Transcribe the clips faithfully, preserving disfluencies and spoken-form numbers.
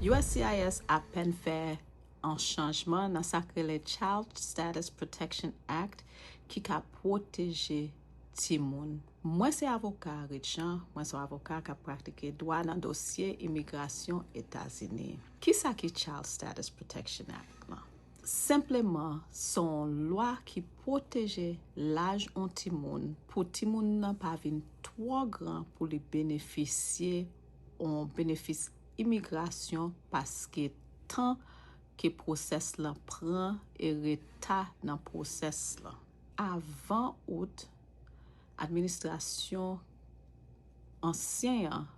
U S C I S apèn fè yon chanjman nan sa k rele Child Status Protection Act ki ka pwoteje timoun. Mwen se avoka Rich Jean, mwen se yon avoka k ap pratike dwa nan dosye imigrasyon Etazini. Kisa ki Child Status Protection Act lan? Senpleman, se yon lwa ki pwoteje laj yon timoun pou timoun nan pa vin twò gran pou li benefisye yon benefis imigrasyon paske tan ke pwosès lan pran e reta nan pwosès lan. Avan Out, administrasyon ansyen an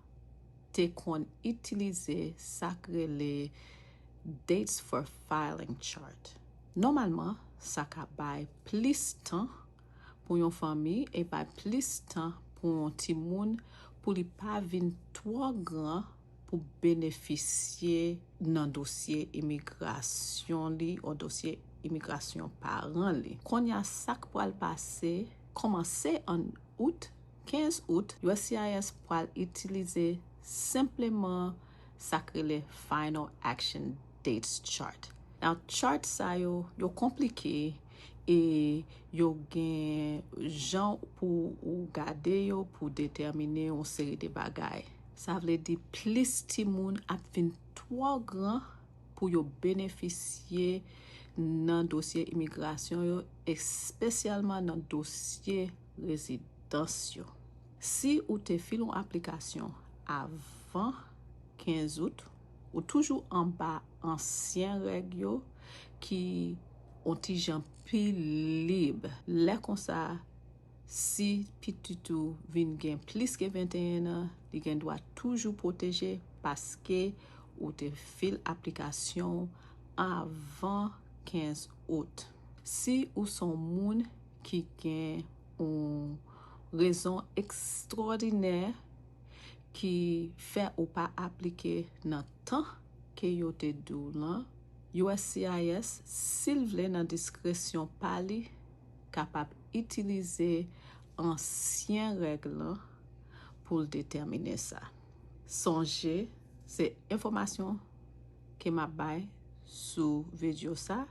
te konn itilize sa k rele Dates for Filing Chart. Nòmalman, sa ka bay plis tan pou yon fanmi e bay plis tan pou yon timoun pou li pa vin twò gran pou benefisye nan dosye imigrasyon li ou dosye imigrasyon paran li. Kounye a, sa k pral pase, kòmanse an Out, kenz Out, U S C I S pral itilize senpleman sa k rele Final Action Dates Chart. Now, chart sa yo, yo konplike e yo gen jan pou ou gade yo pou detèmine yon seri de bagay. Sa vle di plis timoun ap vin twò gran pou yo benefisye nan dosye imigrasyon yo, espesyalman nan dosye rezidans yo. Si ou te fil yon aplikasyon avan kenz Out, ou toujou anba ansyen règ yo ki yon ti jan pi lib. Lè konsa, si pitit ou vin gen plis ke venteyen an, li gen dwa toujou pwoteje paske ou te fil aplikasyon avan kenz Out. Si ou se yon moun ki gen yon rezon ekstwòdinè ki fè ou pa aplike nan tan ke yo te di w lan, U S C I S, si l vle nan diskresyon pa li, kapab itilize ansyen règ lan pou l detèmine sa. Sonje, se enfòmasyon ke m ap bay sou videyo sa,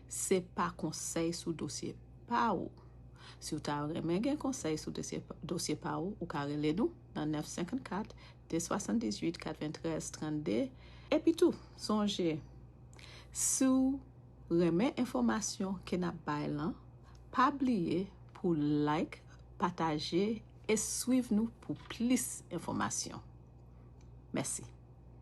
se pa konsèy sou dosye pa ou. Si w ta renmen gen konsèy sou dosye, dosye pa ou, ou ka rele nou nan nèf senkannkat, de swasanndizwit, katreventrèz, trannde. Epi tou, sonje, si w renmen enfòmasyon ke n ap bay lan, pa bliye pou like, pataje e swiv nou pou plis enfòmasyon. Mèsi.